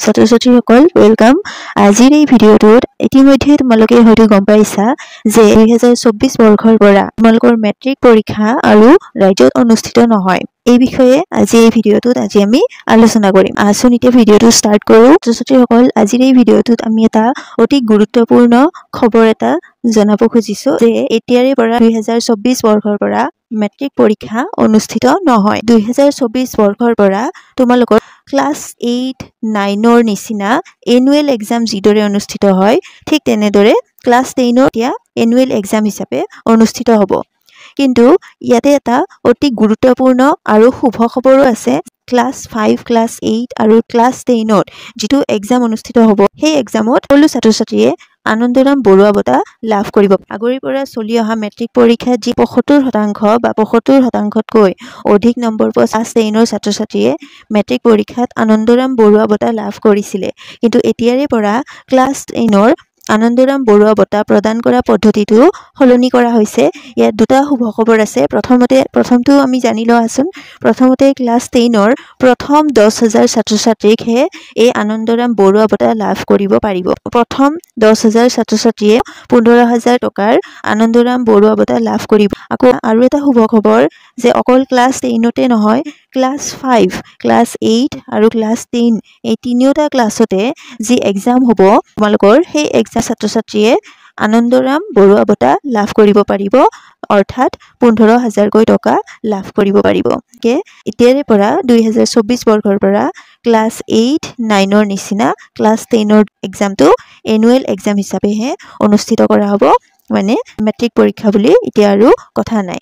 ছাত্ৰ-ছাত্ৰীসকল, welcome. আজিৰ এই ভিডিঅ'টোত ইতিমধ্যে তোমালোকে হয়তো গম পাইছা যে 2024 বৰ্ষৰ পৰা তোমালোকৰ মেট্ৰিক পৰীক্ষা আৰু ৰাজ্যত অনুষ্ঠিত নহয়। এই বিষয়ে আজি এই ভিডিঅ'টোত আজি আমি আলোচনা কৰিম। আহচোন, এতিয়া ভিডিঅ'টো ষ্টাৰ্ট কৰোঁ। ছাত্ৰ-ছাত্ৰীসকল, আজিৰ এই ভিডিঅ'টোত আমি এটা অতি গুৰুত্বপূৰ্ণ খবৰ এটা জনাব খুজিছোঁ যে এতিয়াৰে পৰা 2024 বৰ্ষৰ পৰা মেট্ৰিক পৰীক্ষা অনুষ্ঠিত নহয়। 2024 বৰ্ষৰ পৰা তোমালোকৰ ক্লাছ 8, 9ৰ নিচিনা এনুৱেল এক্সাম যিদৰে অনুষ্ঠিত হয়, ঠিক তেনেদৰে ক্লাছ 10ৰ এতিয়া এনুৱেল এক্সাম হিচাপে অনুষ্ঠিত হ'ব। কিন্তু ইয়াতে এটা অতি গুৰুত্বপূৰ্ণ আৰু শুভ খবৰো আছে। ক্লাছ 5, ক্লাছ 8 আৰু ক্লাছ 10ত যিটো এক্সাম অনুষ্ঠিত হ'ব, সেই এক্সামত সকলো ছাত্ৰ ছাত্ৰীয়ে আনন্দৰাম বৰুৱা বঁটা লাভ কৰিব। আগৰে পৰা চলি অহা মেট্ৰিক পৰীক্ষাত যি 75% বা 75 শতাংশতকৈ অধিক নম্বৰ পোৱা ক্লাছ 10ৰ ছাত্ৰ ছাত্ৰীয়ে মেট্ৰিক পৰীক্ষাত আনন্দৰাম বৰুৱা বঁটা লাভ কৰিছিলে, কিন্তু এতিয়াৰে পৰা ক্লাছ 10ৰ আনন্দৰাম বৰুৱা বঁটা প্ৰদান কৰা পদ্ধতিটো সলনি কৰা হৈছে। ইয়াত দুটা শুভ খবৰ আছে। প্ৰথমতে, প্ৰথমটো আমি জানি লোৱাচোন। প্ৰথমতে, ক্লাছ 10ৰ প্ৰথম 10,000 ছাত্ৰ ছাত্ৰীকহে এই আনন্দৰাম বৰুৱা বঁটা লাভ কৰিব পাৰিব। প্ৰথম 10,000 ছাত্ৰ ছাত্ৰীয়ে 15,000 টকাৰ আনন্দৰাম বৰুৱা বঁটা লাভ কৰিব। আকৌ আৰু এটা শুভ খবৰ যে অকল ক্লাছ 10তে নহয়, ক্লাছ 5, ক্লাছ 8 আৰু ক্লাছ 10, এই তিনিওটা ক্লাছতে যি এক্সাম হ'ব তোমালোকৰ, সেই এক্সাম ছাত্ৰ ছাত্ৰীয়ে আনন্দৰাম বৰুৱা বঁটা লাভ কৰিব পাৰিব, অৰ্থাৎ 15 হাজাৰকৈ টকা লাভ কৰিব পাৰিব। গতিকে এতিয়াৰে পৰা 2024 বৰ্ষৰ পৰা ক্লাছ 8, 9ৰ নিচিনা ক্লাছ 10ৰ এক্সামটো এনুৱেল এক্সাম হিচাপেহে অনুষ্ঠিত কৰা হ'ব, মানে মেট্ৰিক পৰীক্ষা বুলি এতিয়া আৰু কথা নাই।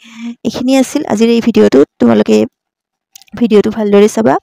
এইখিনি আছিল আজিৰ এই ভিডিঅ'টোত। তোমালোকে ভিডিঅ'টো ভালদৰে চাবা।